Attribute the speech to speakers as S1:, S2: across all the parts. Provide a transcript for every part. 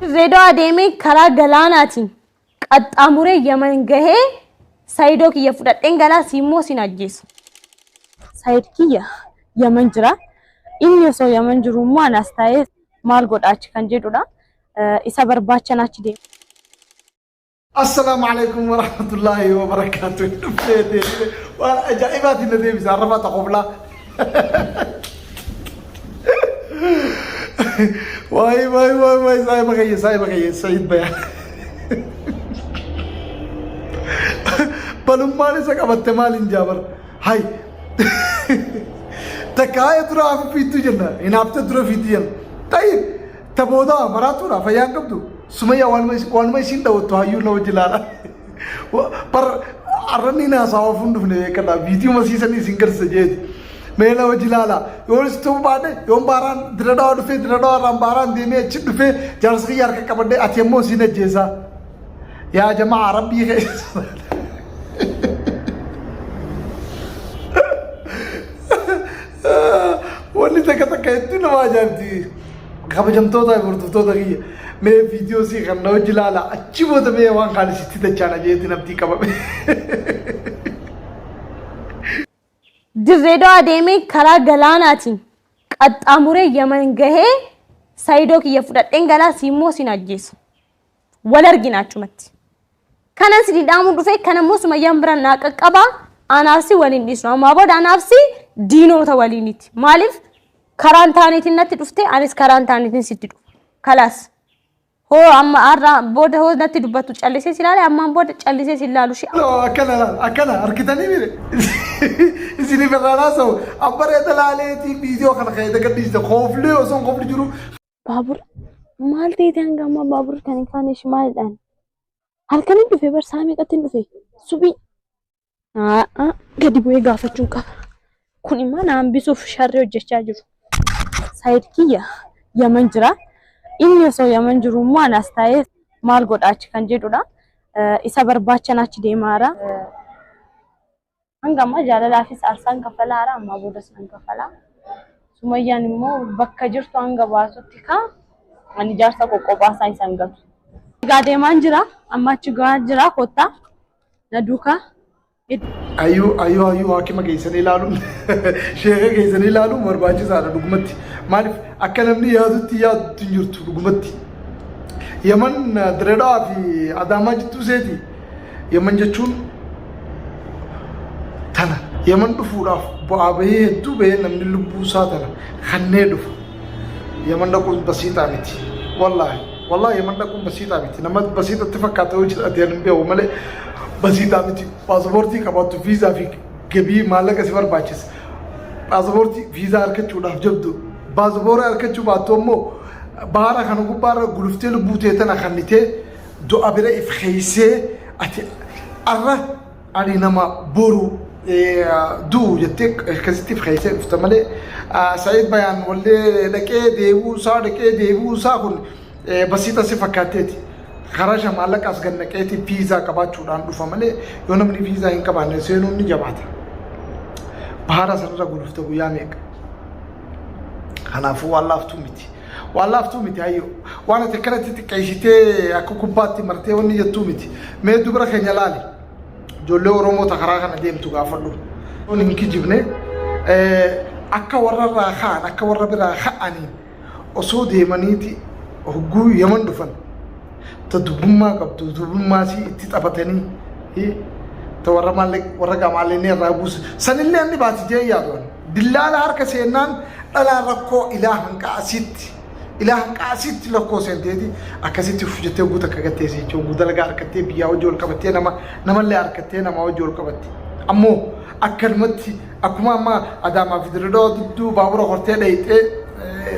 S1: Dirreedawaa adeemee karaa galaanaatiin qaxxaamuree Yaman gahee Saayidoo kiyya fudhadheen galaa si immoo sin ajjeesa. Saayid kiyya Yaman jira. Inni osoo Yaman jiru immoo anas taa'ee maal godha achi kan jedhudha. Isa barbaachan achi deema.
S2: Assalaamu alaikum warahmatullaahi wabarakaatu. Dhuftee deebite waan ajaa'ibaatiin na deebisa arrabaa taqoblaa. Waay waay waay waay saahiba kiyya saahiba kiyya Sa'iid Bayaan. Balummaan isa qabatte maal hin jaabar. Hay. Takka haaya dura hafu fiittuu jenna. Hinaaftee dura fiitti jenna. Tayyib. Ta boodaa maraatuudha fayyaa hin qabdu. Sumayyaa waanuma isiin dhawattu hayyuu na wajji laala. Bar arranni naasaa of hin dhufne beekadha. Viidiyoo masiisanii isin garsiisa jeeti. Mee na wajji laala. Yoon isin ta'uu baadhe yoon baaraan dira dhawaa dhufee dira dhawaa irraan baaraan deemee achi dhufee jaarsa kiyya harka qabadhee ati ammoo siin ajjeesaa. Yaa jamaa rabbii keessa. Wanni takka takka hedduu nama ajaa'ibdi. Kabajamtoota fi hordoftoota kiyya mee viidiyoo sii kan na wajji ilaala achi booda mee waan kaan isitti dachaana jeetti nabdii qabame.
S1: Dirreedawaa deemee karaa galaanaatiin qaxxaamuree Yaman gahee Saayidoo kiyya fudhadheen galaa si immoo sin ajjeesa. Wal argina achumatti. Kanan si dhaamuu dhufe kan immoo Sumayyaan bira naa qaqqabaa anaaf si waliin dhiisnu. Ammaa booda anaaf si diinoota waliiniti. Maaliif karaan taaneetiin natti dhufte anis karaan taaneetiin sitti dhufa. Kalaas. Hoo amma har'a booda hoo natti dubbattu callisee si ilaale ammaan booda callisee si ilaalu shi.
S2: Akkana laal akkana harkitanii mire isiniif irraa haasa'u abbareeda laaleetii viidiyoo kana ka'ee gadhiiste kooflee osoo hin koofli jiru.
S1: Baabura maal ta'eeti hanga ammaa baaburri kan hin kaane ishii maalidhaan? Halkan hin dhufe bar saa meeqatti hin dhufe? Subii. Gadi bu'ee gaafachuun qaba. Kun immoo na hambisuuf sharrii hojjechaa jiru. Saayid kiyya Yaman jira. Inni osoo Yaman jiru immoo anas taa'ee maal godha achi kan jedhudha. Isa barbaachan achi deemaara. Hanga ammaa jaalalaafis aarsaan kaffalaara ammaa boodas nan kaffala. Sumayyaan immoo bakka jirtu hanga baasutti kaa ani jaarsa qoqqobaasaa isaan gatu. Egaa deemaan jira amma achi gahaa jira kottaa na duukaa.
S2: Ayyuu ayyuu ayyuu haakima geessanii ilaaluun sheeka geessanii ilaaluun barbaachisaadha dhugumatti. Maaliif akka namni yaadutti yaadutti hin jirtu dhugumatti. Yaman Diredawaa fi Adaamaa jidduu seeti. Yaman jechuun tana. Yaman dhufuudhaaf bu'aa bahii hedduu bahee namni lubbuu isaa tana kannee dhufa. Yaman dhaquun basiixaa miti. Wallaahi wallaahi Yaman dhaquun basiixaa miti. Nama basiixatti fakkaata yoo jiraate ani hin beeku malee basiixaa miti. Paasapoortii qabaattu viizaa fi gabii maallaqa si barbaachisa. Paasapoortii viizaa argachuudhaaf jabdu. Paasapoortii argachuu baattu ammoo baara kana gubbaarra guluftee lubbuu tee tana kannitee du'a bira if keeysee ati arra ani nama boru du'u jettee akkasitti if keeysee dhufta malee Sa'iid Bayaan wallee dhaqee deebi'uu isaa dhaqee deebi'uu isaa kun basiixa si fakkaatteeti. Karaa maallaqa as gad naqeeti viizaa qabaachuudhaan dhufa malee yoo namni viizaa hin qabaanne seenuun ni jabaata. Bahara sanarra gulufta guyyaa meeqa. Kanaafuu waan laaftuu miti. Waan laaftuu miti hayyoo. Waan ati akkanatti xiqqeessitee akka kubbaatti martee wanni jettuu miti. Mee dubara keenya laali. Ijoollee Oromoo ta karaa kana deemtu gaafadhu. Yoon hin kijibne akka warra irraa ka'an akka warra biraa ka'anii osoo deemaniiti hogguu Yaman dhufan ta dubbummaa qabdu dubbummaa isii itti taphatanii ta warra maallaqa warra gamaallee irraa buusu sanillee inni baati jee yaadu. Dillaala harka seennaan dhalaan rakkoo ilaa hanqa asitti ilaa hanqa asitti rakkoo seenteeti akkasitti uf jettee hogguu takka gatteessi jechuudha. Hogguu dalagaa harkattee biyyaa hojii ol qabattee nama namallee harkattee namaa hojii ol qabatti. Ammoo akkanumatti akkuma amma Adaamaa fi Dirredawaa gidduu baabura hortee dhayxee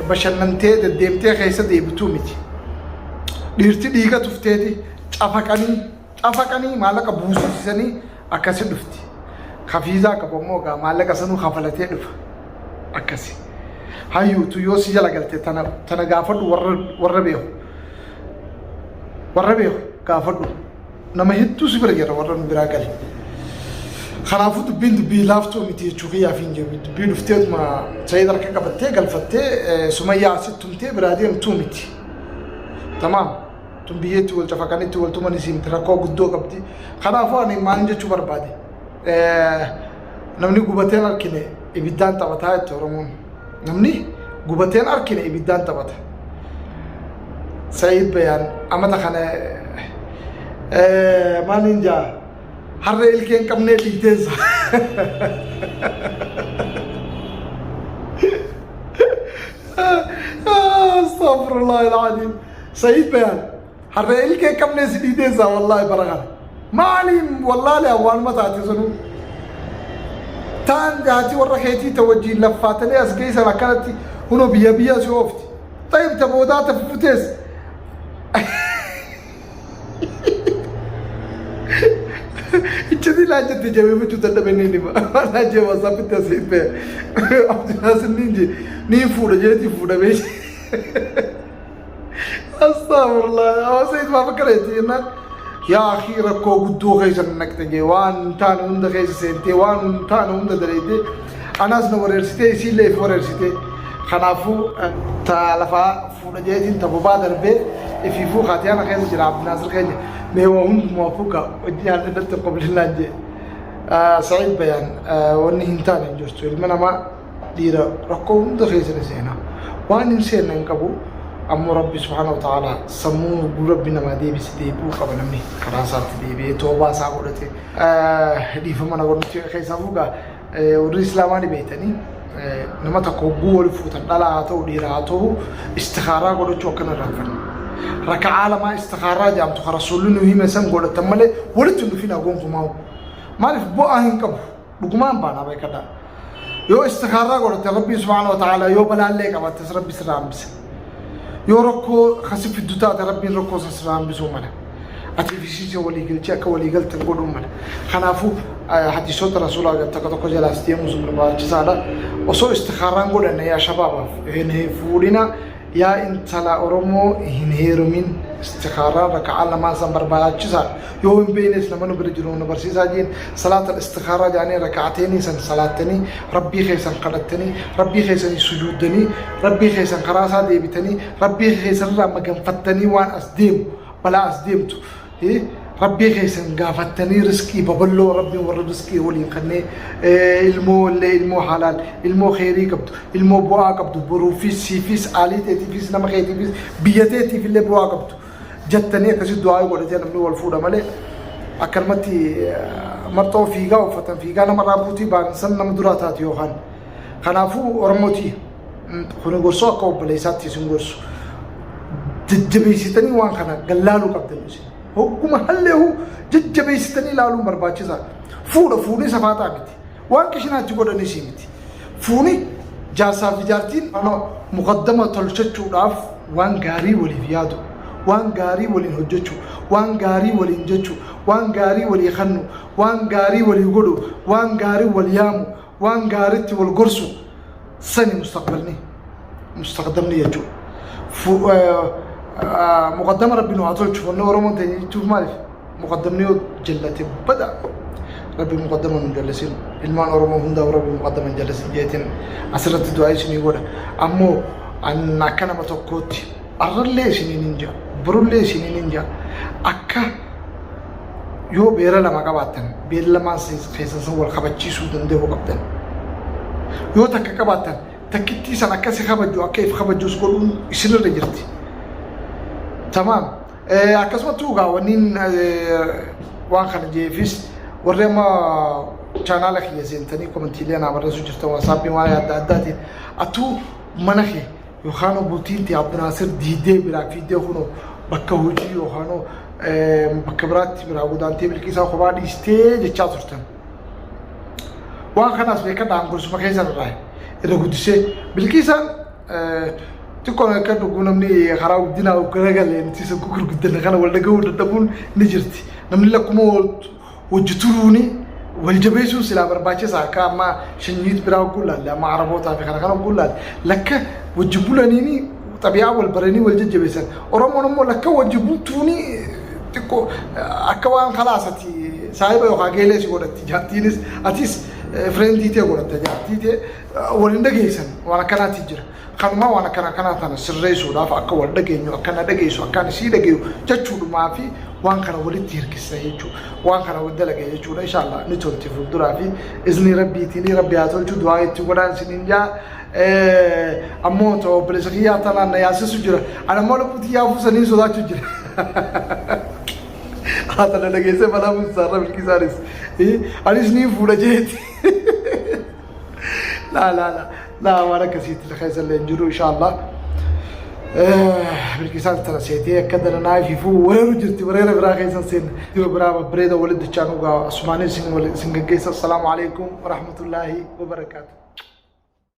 S2: bashannantee deddeemtee keessa deebituu miti. Dhiirti dhiiga tufteeti cafaqanii cafaqanii maallaqa buusisanii akkasi dhufti. Ka fiizaa qabu ammoo egaa maallaqa sanuu kafalatee dhufa. Akkasi. Hayyuutu yoo si jala galte tana tana gaafadhu warra warra beeku. Warra beeku gaafadhu. Nama hedduu si bira jira warra nu biraa gale. Kanaafuu dubbiin dubbii laaftuu miti jechuu kiyyaaf hin jiru. Dubbii dhufteetuma sayid harka qabattee galfattee sumayyaa asitti tumtee biraa deemtuu miti. Tamaam. Tun biyyeetti wal cafaqanitti wal tuman isii miti rakkoo guddoo qabdi. Kanaafuu ani maal jechuu barbaade? Namni gubateen arkine ibiddaan taphataa jette Oromoon. Namni gubateen arkine ibiddaan taphata. Sa'iid Bayaan amata kana maaliin jaa harree ilkee hin qabnee dhiiteensa. Astaghfirullah al-azim. Sa'iid Bayaan harree ilkee hin qabnee si dhiiteensa wallaahi bara kana. Maaliin wallaahi waanuma taate sunuu. Taan haati warra keetii ta wajjiin laffaatanii as geessan akkanatti hunoo biyya biyya si oofti. Xayib ta boodaa ta fufutees. Iccitii laan jette jabeeffachuu dadhabe ni hima. Waan jee WhatsAppitti asii ba'e. Abdinaasir niin jee niin fuudha jeetii fuudha bee. Astaghfirullah. Hawaasa itti maaf akkana jetti jennaan. Yaa akii rakkoo guddoo keessa na naqxe jee waan hin taane hunda keessa seentee waan hin taane hunda daleeytee anaas na wareersitee isiillee if wareersitee. Kanaafuu ta lafaa fuudha jeetiin ta bobaa darbee ifiifuu kaatiyaana keessa jira Abdinaasir keenya mee waa hundumaafuu gaa hojii haalli natti qoblinaan jee. Sa'iid Bayaan wanni hin taane hin jirtu ilma namaa dhiira rakkoo hunda keessa ni seena. Waan hin seenne hin qabu. Ammoo Rabbi subhaanahu wa ta'ala sammuu hogguu Rabbi namaa deebise deebi'uu qaba namni karaa isaatti deebi'ee toobaa isaa godhate dhiifama na godhutti keessaafuu gaa warri islaamaa ni beektanii nama tokko hogguu wali fuutan dhalaa haa ta'u dhiira haa ta'u istikaaraa godhachuu akkana irraanfanne. Raka'aa lamaa istikaaraa jedhamtu kan rasuulli nu hime san godhatan malee walitti hin dhufinaa gonkumaa. Maaliif bu'aa hin qabu. Dhugumaan baanaa beekadhaa. Yoo istikaaraa godhatte Rabbiin subhaana wa ta'ala yoo balaallee qabattes Rabbi sirraa hambisa. Yoo rakkoo kasi fiddu taate Rabbiin rakkoo san sirraa hambisuu mala. Ati fi isiisa walii galchee akka walii galtan godhuu mala. Kanaafuu hadiisota rasuulaa takka tokko jalaas deemuun sun barbaachisaadha. Osoo istikaaraan godhanne yaa shabaabaaf hin fuudhina. Yaa intala Oromoo hin heerumin istikaaraa raka'aa lamaan san barbaachisaadha. Yoo hin beeknes nama nu bira jiru nu barsiisaa jeen salaatal istikaaraa jaanii raka'ateenii san salaattanii rabbii keessan kadhattanii rabbii keessanii sujuuddanii rabbii keessan karaa isaa deebitanii rabbii keessanirraa maganfattanii waan as deemu balaa as deemtu Rabbii keessan gaafattanii rizqii baballoo Rabbiin warra rizqii waliin kannee ilmoo illee ilmoo halaal ilmoo kheyrii qabdu ilmoo bu'aa qabdu boruufis siifis aalii teetiifis nama keetiifis biyya teetiif illee bu'aa qabdu jettanii akkasi du'aa godhatee namni wal fuudha malee akkanumatti marxoo fiigaa uffatan fiigaa namarraa buutii baan san nama duraa taati yookaan kanaafuu Oromootii kuni gorsoo akka obboleessaatti isin gorsu jajjabeessitanii waan kana gallaaluu qabdan isin. Hogguma halleehu jajjabeessitanii ilaaluun barbaachisaa. Fuudha fuunii safaaxaa miti. Waan qishinaatti godhanis miti. Fuuni jaarsaa fi jaartiin muqaddama tolchachuudhaaf waan gaarii waliif yaadu, waan gaarii waliin hojjechuu, waan gaarii waliin jechuu, waan gaarii walii kannu, waan gaarii walii godhu, waan gaarii wal yaamu, waan gaariitti wal gorsu sani mustaqbalni mustaqdamni jechuudha. Muqaddama rabbi nu haa tolchu wanni Oromoon teenya jechuuf maaliif muqaddamni yoo jallate bada rabbi muqaddama nu jallasin ilmaan Oromoo hundaaf rabbi muqaddama hin jallasin jeetiin asirratti du'aa isinii godha ammoo an akka nama tokkootti arrallee isiniin hin jaa borullee isiniin hin jaa akka yoo beera lama qabaattan beera lamaan keessan san wal kabachiisuu danda'uu qabdan. Yoo takka qabaattan takkittii san akka si kabajju akka if kabajjus godhuun isinirra jirti. Tamaam. Akkasumattuu egaa wanniin waan kana jeefis warri amma chaanaala kiyya seentanii komantiilee anaa barreessuu jirtan WhatsAppii waan adda addaatiin atuu mana kee yookaan bultiin tee Abdinaasir diidee biraa fiiddee kunoo bakka hojii yookaan bakka biraatti biraa godaantee Bilqiisaa kophaa dhiistee jechaa turtan. Waan kanaas beekadhaan gorsuma keessan irraa irra guddisee Bilqiisaan xiqqoon akka dhuguu namni karaa guddinaa garagalee nuti isa gurguddanne kana wal dhaga'uu dadhabuun ni jirti. Namni lakkuma hojii turuuni wal jabeessuun silaa barbaachisaa akka amma shanyiit biraa hogguu laalle amma arabootaa fi kana kana hogguu laalle lakka wajji bulaniini xabi'aa wal baranii wal jajjabeessan Oromoon immoo lakka wajji bultuuni xiqqoo akka waan kalaasati saahiba yookaan geelee si godhatti jaartiinis atis fireendii tee godhatta jaartii tee wal hin dhageessan waan akkanaati jira. Kanuma waan akkana kanaa tana sirreessuudhaaf akka wal dhageenyu, akka na dhageessu, akka ani sii dhageeyu jechuudhumaa fi waan kana walitti hirkisa jechuudha. Waan kana wal dalage jechuudha. Inshallah ni tolti fuulduraa fi izni rabbiitiin rabbi haa tolchu du'aa itti godhaan isiniin jaa. Ammoo ta'u obboleessa kiyyaa tanaan na yaasisu jira. Ani ammoo lubbuu tiyyaa fuusanii sodaachuu jira. Haa tana dhageessee balaa buusaarra bilqisaanis. Anis ni fuudha jeeti. Laa laa laa laa waan akkasiitti keessa illee hin jiru inshaallah. Bilqisaan tana seetee akka daranaa ififuu weeraru jirti weerara biraa keessa seenna. Dhiyoo biraa babbareeda walitti dachaan dhugaa asumaanis isin gaggeessa. Assalaamu alaikum warahmatullaahi wabarakaatu.